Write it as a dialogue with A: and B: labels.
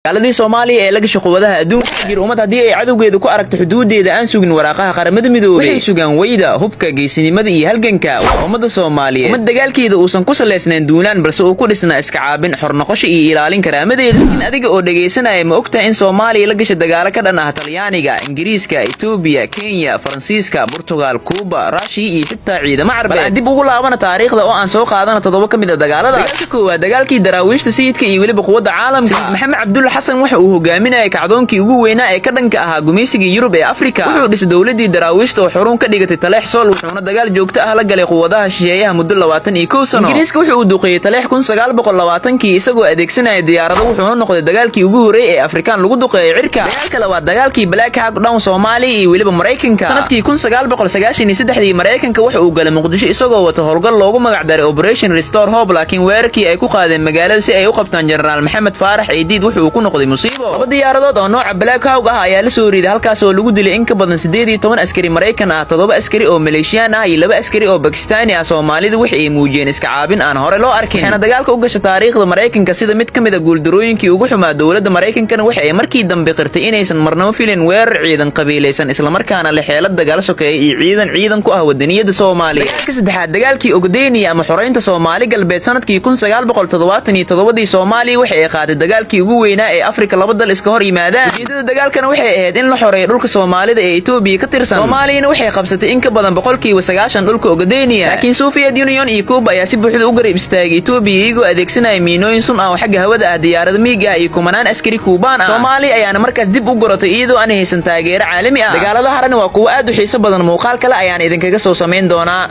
A: Gaaladii Soomaaliya ee la gashay quwadaha adduunka jir ummad haddii ay cadowgeeda ku aragto xuduudeeda aan sugin waraaqaha Qaramada Midoobay, waxay sugaan weyda, hubka, geesinimada iyo halganka. Waa ummadda Soomaaliyeed, ummad dagaalkeeda uusan ku salaysnayn duulaan, balse uu ku dhisnaa iska caabin, xornoqosho iyo ilaalin karaamadeeda. Laakiin adiga oo dhegaysanaya, ma ogtahay in Soomaaliya la gashay dagaalo ka dhan ah Talyaaniga, Ingiriiska, Etoobiya, Kenya, Faransiiska, Portugal, Kuuba, Ruushiya iyo xitaa ciidamo Carbeed? Bal aan dib ugu laabana taariikhda oo aan soo qaadana toddoba ka mid a dagaalada. Dagaalka koowaad, dagaalkii Daraawiishta, Sayidka iyo weliba quwadda caalamka. Sayid Maxamed Cabdulla Xasan waxa uu hogaaminayay kacdoonkii ugu weynaa ee ka dhanka ahaa gumaysigii Yurub ee Afrika. Wuxuu dhisay dowladdii Daraawiishta oo xarun ka dhigatay Taleex, Sool, wuxuuna dagaal joogto ah la galay quwadaha shisheeyaha muddo 21 sano. Ingiriiska wuxuu uu duqeeyey Taleex 1920-kii isagoo adeegsanaya diyaarado, wuxuuna noqday dagaalkii ugu horreeyey ee Afrikaan lagu duqeeyo cirka. Dagaalka labaad, dagaalkii Black Hawk Down, Soomaaliya iyo weliba Maraykanka. Sanadkii 1993-dii Maraykanka waxa uu galay Muqdisho isagoo wata howlgal loogu magac daray Operation Restore Hope, laakiin weerarkii ay ku qaadeen magaalada si ay u qabtaan Jenaraal Maxamed Faarax Ciidiid wuxuu ku noqday musiibo. Laba diyaaradood oo nooca Black Hawk ah ayaa la soo riiday, halkaas oo lagu dilay in ka badan 18 askari Maraykan ah, toddoba askari oo Maleeshiyaan ah iyo laba askari oo Bakistaani ah. Soomaalidu waxa ay muujiyeen iska caabin aan hore loo arkin, waxayna dagaalka u gashay taariikhda Maraykanka sida mid ka mid a guuldarooyinkii ugu xumaa. Dowladda Maraykankana waxa ay markii dambe qirtay inaysan marnabo filin weerar ciidan qabiilaysan, islamarkaana leh xeelad dagaal sokeeya iyo ciidan ciidan ku ah wadaniyada Soomaaliya. Dagaalka saddexaad, dagaalkii Ogadeniya ama xoreynta Soomaali Galbeed. Sanadkii 1977-dii Soomaaliya waxa ay qaaday dagaalkii ugu weynaa ee Afrika laba dal iska hor yimaadaan. Ujeedada dagaalkana waxay ahayd in la xoreeyo dhulka Soomaalida ee Etoobiya ka tirsan. Soomaaliyana waxay qabsatay in ka badan 90% dhulka Ogadeniya, laakiin Soviet Union iyo Kuuba ayaa si buuxda u garab istaagay Etoobiya, iyagoo adeegsanaya miinooyin sun ah oo xagga hawada ah, diyaarado MiG ah iyo kumanaan askari Kuubaan ah. Soomaaliya ayaana markaas dib u goratay iyadoo aan haysan taageero caalami ah. Dagaalada harana waa kuwo aad u xiiso badan, muuqaal kale ayaan idinkaga soo samayn doonaa.